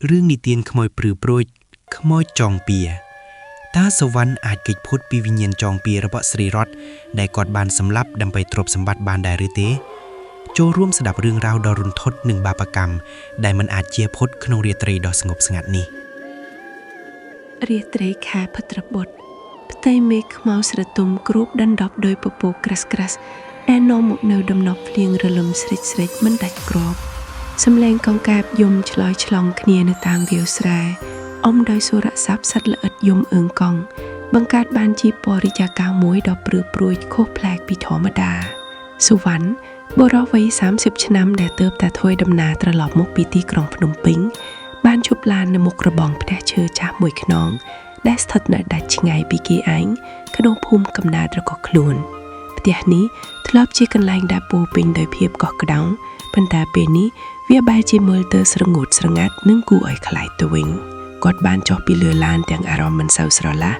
រឿងនិទានខ្មោចព្រឺព្រួចខ្មោចចងពៀតើសវណ្ណអាចគេចផុតពីវិញ្ញាណចងពៀរបស់ស្រីរតដែលគាត់បានសម្លាប់ដើម្បីទ្រព្យសម្បត្តិបានដែរឬទេចូលរួមស្ដាប់រឿងរ៉ាវដ៏រន្ធត់និងបាបកម្មដែលមិនអាចជាផុតក្នុងរាត្រីដ៏ស្ងប់ស្ងាត់នេះ រាត្រីខែភទ្របទផ្ទៃមេឃខ្មៅស្រទុំគ្របដណ្ដប់ដោយពពកក្រាស់ក្រាស់ដែលនាំមកនូវដំណប់ភ្លៀងរលឹមស្រិចស្រិចមិនដាច់គ្រាប់សំឡេងកង្កែបយំឆ្លើយឆ្លងគ្នានៅតាមវាលស្រែអមដោយសូរស័ព្ទសត្វល្អិតយំអឿងកង់បង្កើតបានជាបរិយាកាសមួយដ៏ព្រឺព្រួចខុសប្លែកពីធម្មតាសុវណ្ណបុរសវ័យ30ឆ្នាំដែលទើបតែធ្វើដំណើរត្រឡប់មកពីទីក្រុងភ្នំពេញ បានឈប់ឡាននៅមុខរបងផ្ទះឈើចាស់មួយខ្នងដែលស្ថិតនៅដាច់ឆ្ងាយពីគេឯងក្នុងភូមិកំណើតរបស់ខ្លួនផ្ទះនេះធ្លាប់ជាកន្លែងដែលពោរពេញដោយភាពកក់ក្ដៅប៉ុន្តែពេលនេះវាបែរជាមើលទៅស្រងូតស្រងាត់និងគួរឲ្យខ្លាចទៅវិញគាត់បានចុះពីលើឡានទាំងអារម្មណ៍មិនសូវស្រឡះ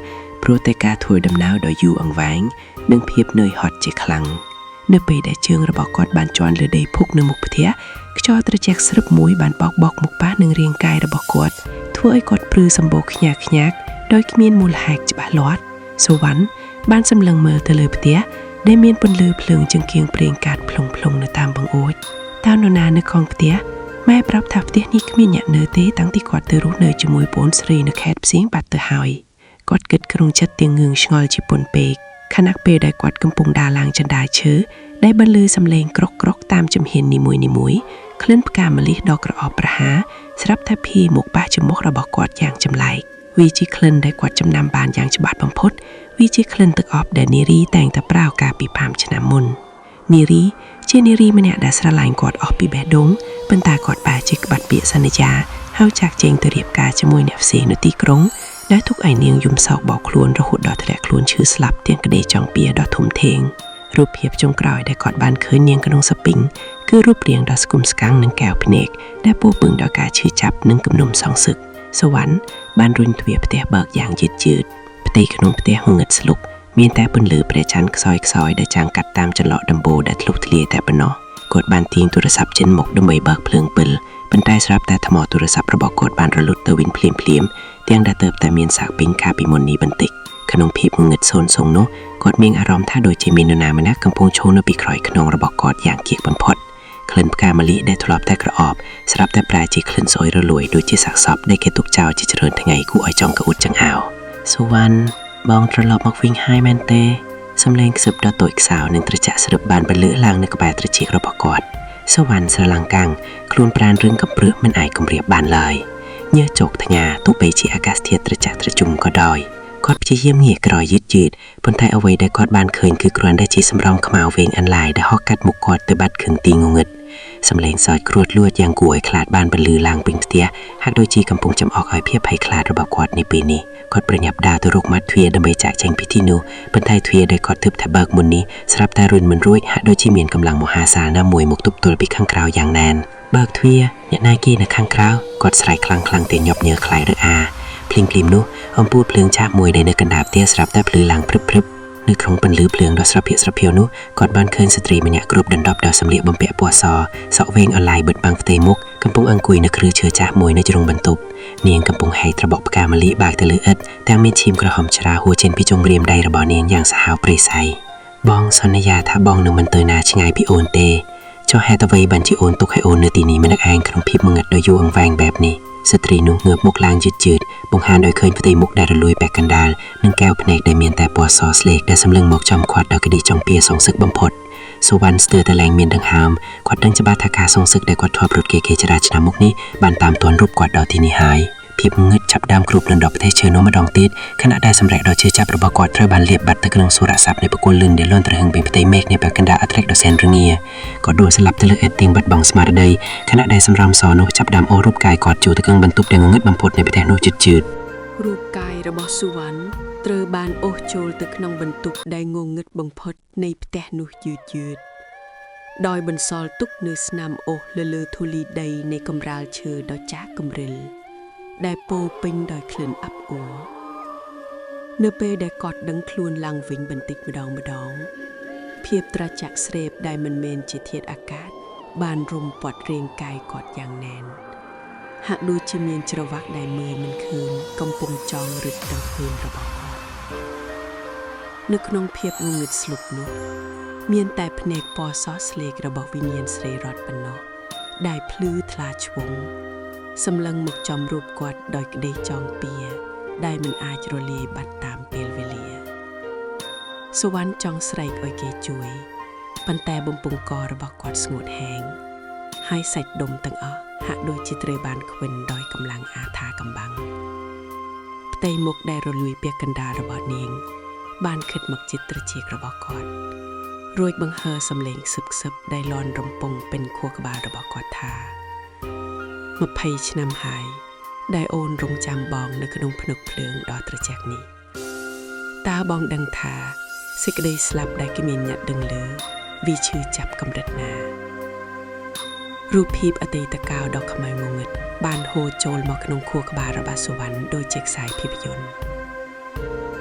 ព្រោះតែការធ្វើដំណើរដ៏យូរអង្វែងនិងភាពនឿយហត់ជាខ្លាំងនៅពេលដែលជើងរបស់គាត់បានជាន់លើដីភក់នៅមុខផ្ទះ ខ្យល់ត្រជាក់ស្រឹបមួយបានបោកបោកមកប៉ះនឹងរាងកាយរបស់គាត់ធ្វើឲ្យគាត់ព្រឺសម្បូរខ្ញាក់ខ្ញាក់ដោយគ្មានមូលហេតុច្បាស់លាស់សុវណ្ណបានសម្លឹងមើលទៅលើផ្ទះដែលមានពន្លឺភ្លើងចង្គៀងប្រេងកាតភ្លុងភ្លុងនៅតាមបង្អួចតើនរណានៅក្នុងផ្ទះម៉ែប្រាប់ថាផ្ទះនេះគ្មានអ្នកនៅទេតាំងពីគាត់ទៅរស់នៅជាមួយប្អូនស្រីនៅខេត្តផ្សេងបាត់ទៅហើយគាត់គិតក្នុងចិត្តទាំងងឿងឆ្ងល់ជាពន់ពេកខណៈពេលដែលគាត់កំពុងដើរឡើងជណ្ដើរឈើដែលបន្លឺសំឡេងក្រុកក្រុកតាមជំហាននីមួយៗ ក្លិនផ្កាម្លិះដ៏ក្រអបប្រហារស្រាប់តែភីមកប៉ះច្រមុះរបស់គាត់យ៉ាងចម្លែកវាជាក្លិនដែលគាត់ចំណាំបានយ៉ាងច្បាស់បំផុតវាជាក្លិនទឹកអប់ដែលនារីតែងតែប្រើកាលពី5ឆ្នាំមុននារីជានារីម្នាក់ដែលស្រឡាញ់គាត់អស់ពីបេះដូងប៉ុន្តែគាត់បែរជាក្បាត់ពាក្យសន្យាហើយចាកចេញទៅរៀបការជាមួយអ្នកផ្សេងនៅទីក្រុងដែលទុកឲ្យនាងយំសោកបោកខ្លួនរហូតដល់ធ្លាក់ខ្លួនឈឺស្លាប់ទាំងក្តីចង់ពៀដ៏ធំធេងរូបភាពចុងក្រោយដែលគាត់បានឃើញនាងក្នុងសពិង គឺរូបរាងដ៏ស្គមស្កាំងនិងកែវភ្នែកដែលពោរពេញដោយការឈឺចាប់និងគំនុំសងសឹកសវណ្ណបានរុញទ្វារផ្ទះបើកយ៉ាងយឺតយឺតផ្ទៃក្នុងផ្ទះងងឹតស្លុបមានតែពន្លឺព្រះច័ន្ទខ្សោយខ្សោយដែលចាំងកាត់តាមចន្លោះដំបូលដែលធ្លុះធ្លាយតែប៉ុណ្ណោះគាត់បានទាញទូរស័ព្ទចេញមកដើម្បីបើកភ្លើងពិលប៉ុន្តែស្រាប់តែថ្មទូរស័ព្ទរបស់គាត់បានរលត់ទៅវិញភ្លាមភ្លាមៗទាំងដែលទៅតែមានសាកពេញកាលពីមុននេះបន្តិចក្នុងភាពងងឹតសូន្យសូងនោះគាត់មានអារម្មណ៍ថាដូចជាមាននរណាម្នាក់កំពុងឈរនៅពីក្រោយខ្នងរបស់គាត់យ៉ាងគៀកបំផុត ក្លិនផ្កាម្លិះដែលធ្លាប់តែក្រអបស្រាប់តែប្រែជាក្លិនស្អុយរលួយដូចជាសាកសពដែលគេទុកចោលជាច្រើនថ្ងៃគួរឲ្យចង់ក្អួតចង្អោរសុវណ្ណបងត្រឡប់មកវិញហើយមែនទេសំឡេងខ្សឹបដ៏តូចខ្សោយនិងត្រជាក់ស្រឹបបានបន្លឺឡើងនៅក្បែរត្រចៀករបស់គាត់សុវណ្ណស្រឡាំងកាំងខ្លួនប្រានរឿងកំព្រឹសមិនអាចគម្រាបបានឡើយញើសជោកថ្ងាទោះបីជាអាកាសធាតុត្រជាក់ត្រជុំក៏ដោយគាត់ព្យាយាមងាកក្រោយយឺតយឺតប៉ុន្តែអ្វីដែលគាត់បានឃើញគឺគ្រាន់តែជាសម្រងខ្មៅវែងអន្លាយដែលហោះកាត់មុខគាត់ទៅបាត់ខឹងទីងងឹត សំឡេងសើចគ្រួតលួចយ៉ាងគួរឲ្យខ្លាចបានបន្លឺឡើងពេញផ្ទះហាក់ដូចជាកំពុងចំអកឲ្យភាពភ័យខ្លាចរបស់គាត់នាពេលនេះគាត់ប្រញាប់ដើរទៅរកមាត់ទ្វារដើម្បីចាកចេញពីទីនោះប៉ុន្តែទ្វារដែលគាត់ទើបតែបើកមុននេះស្រាប់តែរុញមិនរួចហាក់ដូចជាមានកម្លាំងមហាសាលណាមួយមកទប់ទល់ពីខាងក្រៅយ៉ាងណែនបើកទ្វារអ្នកណាគេនៅខាងក្រៅគាត់ស្រែកខ្លាំងៗតែញាប់ញើខ្លាយឬអាភ្លីងភ្លាមនោះអំពូលភ្លើងឆាបមួយដែលនៅកណ្ដាលផ្ទះស្រាប់តែភ្លឺឡើងព្រឹបព្រឹប នៅក្នុងពន្លឺភ្លើងដ៏ស្រភាកស្រភាវនោះគាត់បានឃើញស្ត្រីម្នាក់គ្របដណ្ដប់ដោយសម្លៀកបំពាក់ពណ៌សសក់វែងអន្លាយបិទបាំងផ្ទៃមុខកំពុងអង្គុយនៅគ្រឿឈើចាស់មួយនៅជ្រុងបន្ទប់នាងកំពុងហែកត្របកផ្កាម្លិះបាកទៅលើឥដ្ឋទាំងមានឈាមក្រហមច្រាលហួរចេញពីចុងម្រាមដៃរបស់នាងយ៉ាងសាហាវព្រៃសៃបងសន្យាថាបងនឹងមិនទៅណាឆ្ងាយពីអូនទេចុះហេតុអ្វីបានជាអូនទុកឲ្យអូននៅទីនេះម្នាក់ឯងក្នុងភាពងងឹតដ៏យូរអង្វែងបែបនេះស្ត្រីនោះងើបមុខឡើងយឺតយឺតបង្ហាញឲ្យឃើញផ្ទៃមុខដែលរលួយពាក់កណ្ដាលនិងកែវភ្នែកដែលមានតែពណ៌សស្លេកដែលសម្លឹងមកចំគាត់ដោយក្តីចង់ពៀសងសឹកបំផុតសុវណ្ណស្ទើរតែលែងមានដង្ហើមគាត់ដឹងច្បាស់ថាការសងសឹកដែលគាត់ធ្លាប់រត់គេគេច្រាឆ្នាំមុខនេះបានតាមទាន់រូបគាត់ដល់ទីនេះហើយភាពងឹតចាប់ដើមគ្របដណ្ដប់ប្រទេសឈើនោះម្ដងទៀតខណៈដែលសម្រេចដ៏ជឿចាប់របស់គាត់ត្រូវបានលាបបាត់ទៅក្នុងសូរស័ព្ទនៃបុគ្គលលឿនដែលលន់ត្រហឹងពេញផ្ទៃមេឃនៃពាក់កណ្ដាលអត្រេកដ៏សែនរងាគាត់ដួលស្លាប់ទៅលើអេតទៀងបាត់បង់ស្មារតីខណៈដែលសម្រោមសនោះចាប់ដើមអូសរូបកាយគាត់ចូលទៅក្នុងបន្ទប់ដែលងងឹតបំផុតនៃប្រទេសនោះជឿជឿ រូបកាយរបស់សុវណ្ណត្រូវបានអូសចូលទៅក្នុងបន្ទប់ដែលងងឹតបំផុតនៃផ្ទះនោះយឺតយឺតដោយបន្សល់ទុកនៅស្នាមអូសលើលើធូលីដីនៃកម្រាលឈើដ៏ចាស់គំរិលដែលពោរពេញដោយក្លិនអាប់អួរនៅពេលដែលគាត់ដឹងខ្លួនឡើងវិញបន្តិចម្ដងម្ដងភាពត្រជាក់ស្រេបដែលមិនមែនជាធាតុអាកាសបានរុំព័ទ្ធរាងកាយគាត់យ៉ាងណែន ហាក់ដូចជាមានច្រវាក់ដែលមើលមិនឃើញកំពុងចងរឹតដង្ហើមរបស់គាត់នៅក្នុងភាពងងឹតស្លុបនោះ មានតែភ្នែកពណ៌សស្លេករបស់វិញ្ញាណស្រីរតប៉ុណ្ណោះដែលភ្លឺថ្លាឆ្វង់សម្លឹងមកចំរូបគាត់ដោយក្តីចងពៀដែលមិនអាចរលាយបាត់តាមពេលវេលាសុវណ្ណចង់ស្រែកឲ្យគេជួយប៉ុន្តែបំពង់ករបស់គាត់ស្ងួតហែងហើយសាច់ដុំទាំងអស់ហាក់ដូចជាត្រូវបានខ្វិនដោយកម្លាំងអាថាកំបាំងផ្ទៃមុខដែលរលួយពាក់កណ្ដាលរបស់នាង បានខិតមកជិតត្រចៀករបស់គាត់ រួចបង្ហើរសំឡេងខ្សឹបខ្សឹបដែលលន់រំពងពេញខួរក្បាលរបស់គាត់ថា20ឆ្នាំហើយដែលអូនរងចាំបងនៅក្នុងភ្នក់ភ្លើងដ៏ត្រជាក់នេះតើបងដឹងថាសេចក្តីស្លាប់ដែលគេមានញាត់ដឹងលើវាឈឺចាប់កម្រិតណារូបភាពអតីតកាលដ៏ខ្មៅងងឹតបានហូរចូលមកក្នុងខួរក្បាលរបស់សុវណ្ណដូចជាខ្សែភាពយន្ត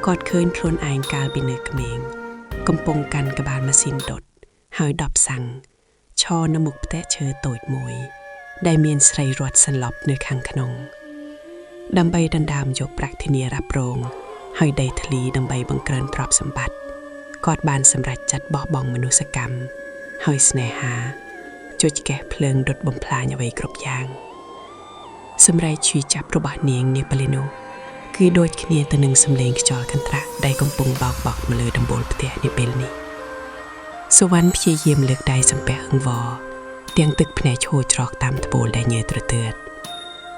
គាត់ឃើញខ្លួនឯងកាលពីនៅក្មេង កំពុងកាន់ក្បាលម៉ាស៊ីនដុតហើយដប់សាំងឈរនៅមុខផ្ទះឈើតូចមួយ ដែលមានស្រីរត់សន្លប់នៅខាងក្នុង ដើម្បីដណ្ដើមយកប្រាក់ធានារ៉ាប់រង ហើយដីធ្លីដើម្បីបង្កើនទ្រព្យសម្បត្តិគាត់បានសម្រេចចិត្តបោះបង់មនុស្សកម្មហើយស្នេហាចុចកេះភ្លើងដុតបំផ្លាញអ្វីគ្រប់យ៉ាង សម្រែកឈឺចាប់របស់នាងនាពេលនោះគឺដូចគ្នាទៅនឹងសំឡេងខ្យល់កន្ត្រាក់ដែលកំពុងបោកបក់មកលើដំបូលផ្ទះនាពេលនេះសុវណ្ណព្យាយាមលើកដៃសំពះអង្វរទាំងទឹកភ្នែកឈរច្រកតាមត្បូលដែលញើត្រទឿត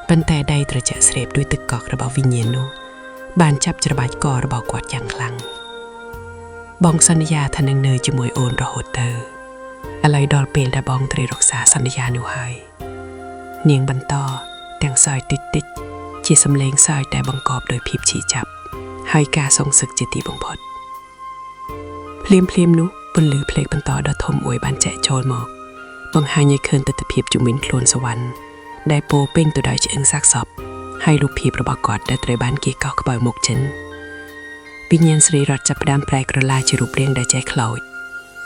ប៉ុន្តែដៃត្រជាក់ស្រេបដោយទឹកកករបស់វិញ្ញាណនោះបានចាប់ច្របាច់ករបស់គាត់យ៉ាងខ្លាំងបងសន្យាថានឹងនៅជាមួយអូនរហូតទៅឥឡូវដល់ពេលដែលបងត្រូវរក្សាសន្យានោះហើយ នាងបន្តទាំងសើចតិចតិចៗជាសំឡេងសើចដែលបង្កប់ដោយភាពឈឺចាប់ហើយការសងសឹកជាទីបំផុតភ្លាមភ្លាមៗនោះពន្លឺភ្លេកបន្តដ៏ធំមួយបានចែកចូលមក បង្ហាញឲ្យឃើញទិដ្ឋភាពជំនាញខ្លួនសវណ្ណដែលពោរពេញទៅដោយឆ្អឹងសាកសពហើយរូបភាពរបស់គាត់ដែលត្រូវបានគេកោសក្បៅមុខចិនវិញ្ញាណស្រីរត់ចាប់ផ្ដើមប្រែក្រឡាជារូបរាងដែលចេះខ្លោច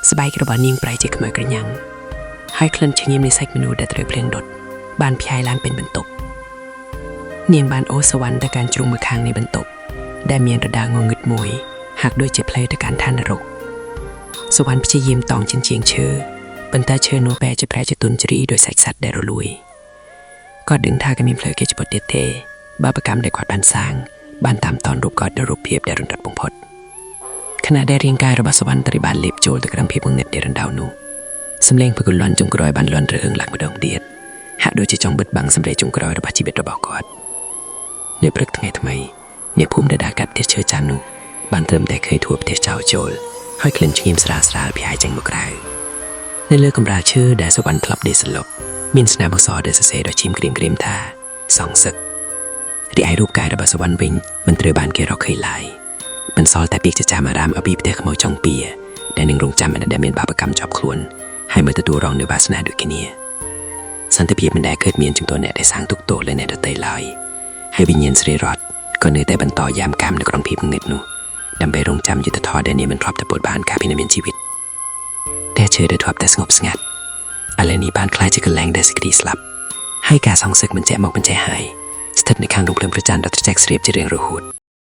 ស្បែករបស់នាងប្រែជាខ្មៅក្រញាំងហើយក្លិនឈាមនៃសាច់មនុស្សដែលត្រូវភ្លៀងដុតបានផ្សាយឡើងពេញបន្ទប់ នាងបានអូសវណ្ណទៅកាន់ជ្រុងមួយខាងនៃបន្ទប់ដែលមានរដាងងឹតមួយហាក់ដូចជាផ្លូវទៅកាន់ឋាននរកសវណ្ណព្យាយាមតង់ជញ្ជាំងឈើប៉ុន្តែឈើនោះបែរជាប្រែជាទុនជ្រីដោយសាច់សត្វដែលរលួយគាត់ដឹងថាគ្មានផ្លូវគេច្បាស់ទៀតទេបាបកម្មដែលគាត់បានសាងបានតាមតនរូបគាត់ដល់រូបភាពដែលរន្ធត់បំផុតខណៈដែលរាងកាយរបស់សវណ្ណត្រូវបានលេបចូលទៅក្នុងភាពងងឹតដែលរណ្ដៅនោះសំឡេងពកលន់ចុងក្រោយបានលន់រើងឡើងម្ដងទៀតហាក់ដូចជាចង់បិទបាំងសម្លេងចុងក្រោយរបស់ជីវិតរបស់គាត់ នៅព្រឹកថ្ងៃថ្មីអ្នកភូមិដែលដើរកាត់ផ្ទះឈើចាស់នោះបានត្រឹមតែឃើញធួផ្ទះចោលចូលហើយក្លិនឈាមស្រាលស្រាលពីហើយចេញមកក្រៅនៅលើកម្រាលឈើដែលសុវណ្ណធ្លាប់ដេកសន្លប់មានស្នាមអក្សរដែលសរសេរដោយឈាមក្រៀមៗថាសងសឹករីឯរូបកាយរបស់សុវណ្ណវិញមិនត្រូវបានគេរកឃើញឡើយបន្សល់តែពាក្យចចាមអារាមអំពីផ្ទះខ្មោចចុងពីដែលនឹងរងចាំអ្នកដែលមានបាបកម្មជាប់ខ្លួនហើយមើលទទួលរងនូវវាសនាដូចគ្នាសន្តិភាពមិនដែលកើតមានចំពោះអ្នកដែលសាងទុក្ខទោសលើអ្នកដទៃឡើយ ហើយវិញ្ញាណស្រីរតក៏នៅតែបន្តយាមកាមនៅក្នុងភាពងងឹតនោះដើម្បីរងចាំយុទ្ធធម៌ដែលនាងមិនធ្លាប់តែពត់បានកាលពីនៅមានជីវិតតែឈើដែលធ្លាប់តែស្ងប់ស្ងាត់ឥឡូវនេះបានក្លាយជាកន្លែងដែលសេចក្តីស្លាប់ហើយការសងសឹកមិនចេះមកមិនចេះហើយស្ថិតនៅខាងរំភ្លើងប្រច័ណ្ឌដ៏ត្រជាក់ស្រាបជារៀងរហូត។